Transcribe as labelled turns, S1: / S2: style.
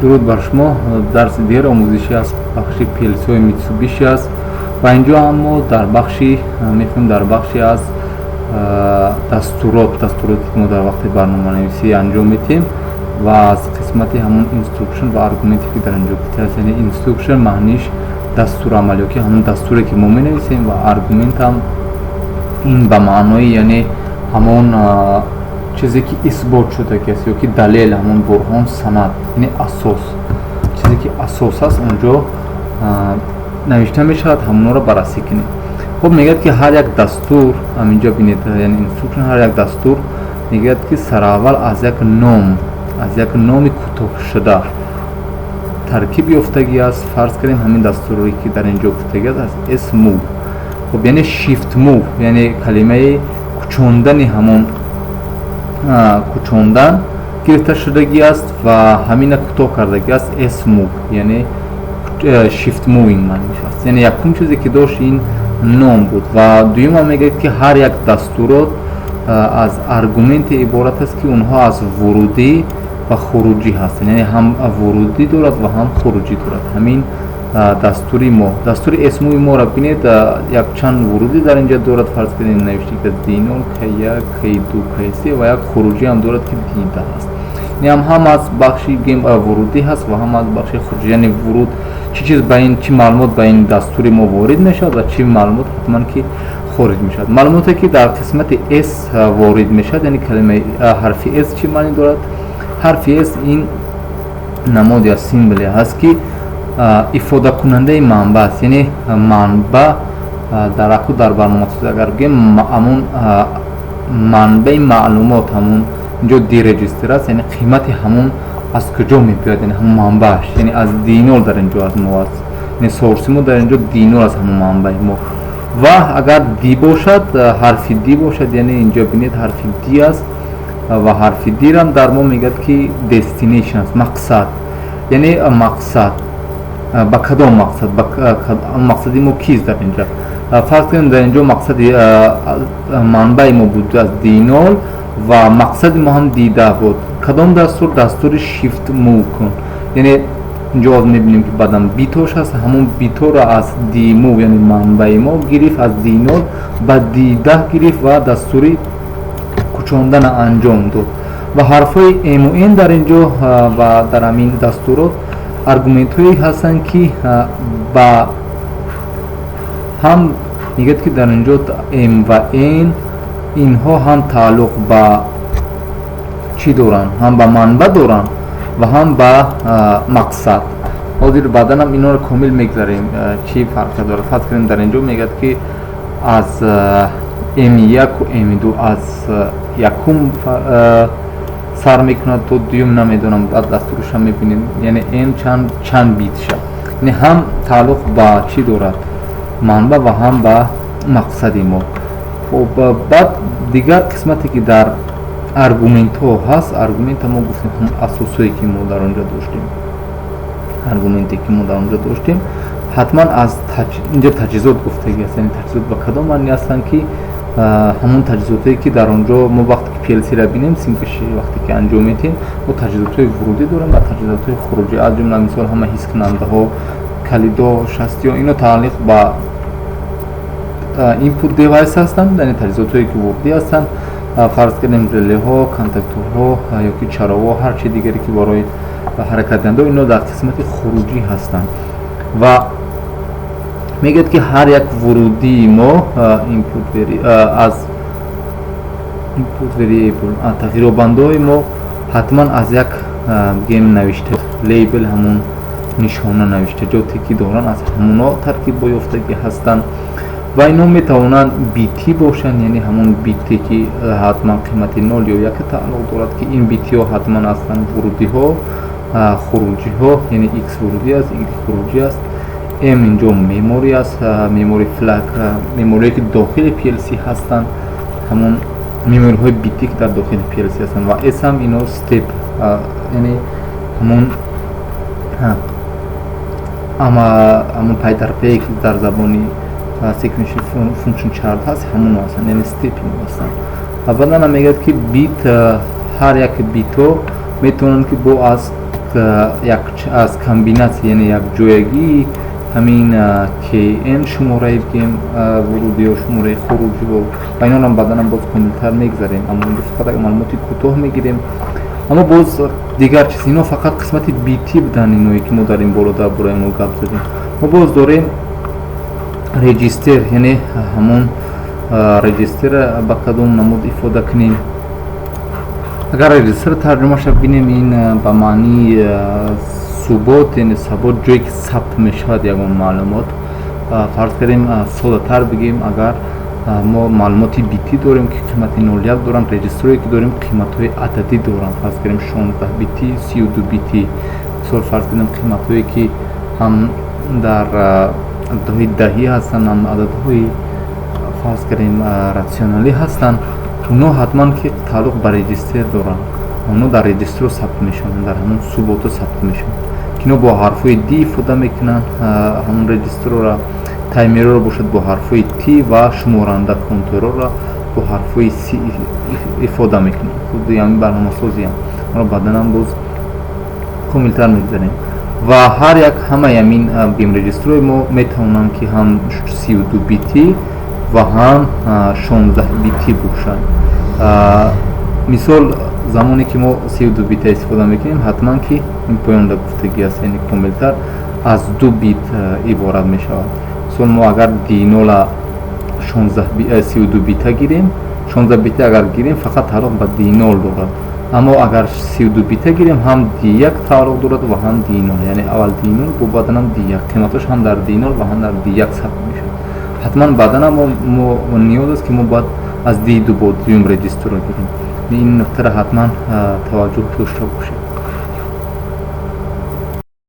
S1: Дуруд бар шумо. Дарси дигар омӯзишӣ аз бахши PLC-ҳои Mitsubishi аст ва инҷо ҳам мо дар бахши мехоҳем дар бахши аз дастурот, дастуроте ки мо дар вақти барноманависӣ анҷом медиҳем ва аз қисмати ҳамон instruction ва аргументе, ки дар инҷо гуфтааст. Яъне instruction маъниш дастурамал ё ки ҳамон дастуре, ки мо менависем, ва аргумент ҳам ин ба маънои, яъне ҳамон чизе, ки исбот шудагӣ аст ё ки далел, ҳамон бурҳон, санад, яъне асос, чизе ки асос аст, онҷо навишта мешавад. Ҳамонро баррасӣ кунем. Хуб, мегӯяд, ки ҳар як дастур, ҳаминҷо бинед, яъне instruction, ҳар як дастур, мегӯяд, ки сараввал аз як ном, аз як номи кӯтоҳшуда таркиб ёфтагӣ аст. Фарз кардем, ҳамин дастуре, ки дар инҷо гуфтагӣ аст, аз S move. Хуб, яъне shift move, яъне калимаи кӯчондани, ҳамон кӯчондан гирифта шудагӣ аст ва ҳамина кӯтоҳ кардагӣ аст, S move, яъне shift moving маъниш аст. Яъне якум чизе, ки дошт, ин ном буд. Ва дуюмам мегӯяд, ки ҳар як дастурот аз аргументе иборат аст, ки онҳо аз вурудӣ ва хуруҷӣ ҳастанд, яъне ҳам вурудӣ дорад ва ҳам хуруҷӣ дорад. Ҳамин дастури мо, дастури S move моро бинед, якчанд вурудӣ дар инҷа дорад. Фарз кардем, навишта ки D0, К1, К2, К3 ва як хуруҷӣ ҳам дорад, ки D10 аст. Ин ҳам аз бахши вурудӣ ҳаст ва ҳам аз бахши хуруҷӣ. Яъне вуруд чӣ чиз ба ин, чӣ маълумот ба ин дастури мо ворид мешавад ва чӣ маълумот ҳатман ки хориҷ мешавад. Маълумоте, ки дар қисмати S ворид мешавад, яъне калимаи ҳарфи S чӣ маънӣ дорад? Ҳарфи S ин намод ё символе ҳаст, ки ифодакунандаи манбаъ аст. Яъне манбаъ дар аку дар барномасозӣ агар бигӯем, ҳамон манбаи маълумот, ҳамон инҷо D register аст, яъне қимати ҳамон аз куҷо мебиёяд, яъне ҳамон манбааш, яъне аз D0 дар инҷо аз мо аст, яъне source и мо дар инҷо D0 аст, ҳамон манбаи мо. Ва агар D бошад, ҳарфи D бошад, яъне инҷо бинед, ҳарфи D аст ва ҳарфи D рам дар мо мегӯяд, ки destination аст, мақсад, яъне мақсад ба кадом мақсад, мақсади мо кист дар инҷа. Фарз кунем, дар инҷо мақсади манбаи мо буд аз D0 ва мақсади мо ҳам D10 буд. Кадом дастур? Дастури shift move кун. Яъне инҷо боз мебинем, ки баъдан битош ҳаст, ҳамон биторо аз D move, яъне манбаи мо гирифт, аз D0 ба D10 гирифт ва дастури кӯчондана анҷом дод. Ва ҳарфҳои M у N дар инҷо ва дар ҳамин дастурот аргументҳое ҳастанд, ки ба ҳам мегӯяд, ки дар инҷо M ва N инҳо ҳам тааллуқ ба чӣ доранд? Ҳам ба манбаъ доранд ва ҳам ба мақсад. Ҳозир баъдан инҳоро комил мегзарем, чӣ фарқе дорад. Фарз кунем, дар инҷо мегӯяд, ки аз M1 M2 аз якум сар мекунад то дуюм, намедонам, баъд дастуруша мебинем. Яъне N чанд, чанд бит ша, яъне ҳам тааллуқ ба чӣ дорад, манбаъ, ва ҳам ба мақсади мо. Хуб, баъд дигар қисмате, ки дар аргументҳо ҳаст. Аргумента мо гуфтем, ҳам асосҳое, ки мо дар онҷо доштем, аргументе, ки мо дар онҷо доштем, ҳатман аз инҷо таҷҳизот гуфтагӣ аст. Яъне таҷҳизот ба кадом маъни ҳастанд, ки ҳамон таҷҳизотое, ки дар онҷо мо вақте ки PLC-ра бинем, симкаши вақте ки анҷом медиҳем, мо таҷҳизотҳои вурудӣ дорем ва таҷҳизотҳои хуруҷӣ, аз ҷумла мисол ҳама ҳискунандаҳо, калидо, шастиҳо, ино тааллиқ ба input device ҳастанд, яъне таҷҳизотҳое, ки вурудӣ ҳастанд. Фарз кардем, релеҳо, контакторҳо ё ки чароғҳо, ҳар чи дигаре, ки барои ҳаракатдиҳандаҳо, ино дар қисмати хуруҷӣ ҳастанд. Ва мегӯяд, ки ҳар як вурудии мо input аз input variable, тағйиробандаҳои мо ҳатман аз як бигем навишта, label, ҳамон нишона, навиштаҷоте, ки доранд, аз ҳамоно таркиб ёфтагӣ ҳастанд. Ва ино метавонанд битӣ бошанд, яъне ҳамон бите, ки ҳатман қимати нол ё яке тааллуқ дорад, ки ин битиҳо ҳатман ҳастанд вурудиҳо, хуруҷиҳо, яъне x вурудӣ аст, y хуруҷӣ аст. M инҷо memory аст, memory flag, memory ки дохили PLC ҳастанд, ҳамон memory ҳои битӣ, ки дар дохили PLC ҳастанд. Ва S ҳам ино step, яъне ҳамон ама ҳамон пайдарпае, ки дар забони sequential function chart ҳаст, ҳамоно ҳастанд, яъне step ино ҳастанд. Ва баъдан мегӯяд, ки бит, ҳар як бито метавонанд, ки бо аз Аз комбинатсия, яъне якҷоягии ҳамин KN шумораи, бигем, вурудӣ ё шумораи хуруҷӣ ва инонам баъданам боз комилтар мегзарем, аммо инҷо фақат як маълумоти кӯтоҳ мегирем. Аммо боз дигар чиз, ино фақат қисмати битӣ буданд, иное ки мо дар ин боло дар бораи оно гап задем. Мо боз дорем register, яъне ҳамон register ба кадом намуд ифода кунем. Агар register тарҷумаша бинем, ин ба маънии субот, яъне сабот, ҷое ки сабт мешавад ягон маълумот. Фарз кардем, соддатар бигем, агар мо маълумоти битӣ дорем, ки қимати 01 доранд, register ое ки дорем, қиматҳои ададӣ доранд, фарз кардем, 16 битӣ, 32 битӣ. Мисол, фарз кардем, қиматҳое ки ҳам дар ададҳои даҳӣ ҳастанд, ҳам ададҳои, фарз кардем, рационалӣ ҳастанд, онҳо ҳатман ки тааллуқ ба register доранд, онҳо дар register о сабт мешаванд, дар ҳамон субото сабт мешаванд, ки ино бо ҳарфҳои D ифода мекунанд ҳамон register ора, timer ро бошад бо ҳарфҳои T ва шуморанда, counter ора бо ҳарфҳои C ифода мекунанд. Худи ҳамин барномасозиам онро баъданам боз комилтар мегзарем. Ва ҳар як ҳамаи ҳамин, бигем, register ҳои мо метавонанд, ки ҳам 32 битӣ ва ҳам 16 битӣ бошанд. Мисол, замоне ки мо 32 бита истифода мекунем, ҳатман ки ин поёнда гуфтагӣ аст, яъне комилтар аз ду бит иборат мешавад. Мисол, мо агар D0-а 32 бита гирем, 16 бита агар гирем, фақат тааллуқ ба D0 дорад, аммо агар 32 бита гирем, ҳам D1 тааллуқ дорад ва ҳам D0, яъне аввал D0, бо баъданам D1, қиматош ҳам дар D0 ва ҳам дар D1 сабт мешавад. Ҳатман баъданам мо ниёз аст, ки мо бояд аз D2 бо дуюм register ро гирем. Ин нуқтаро ҳатман таваҷҷӯҳ дошта бошед.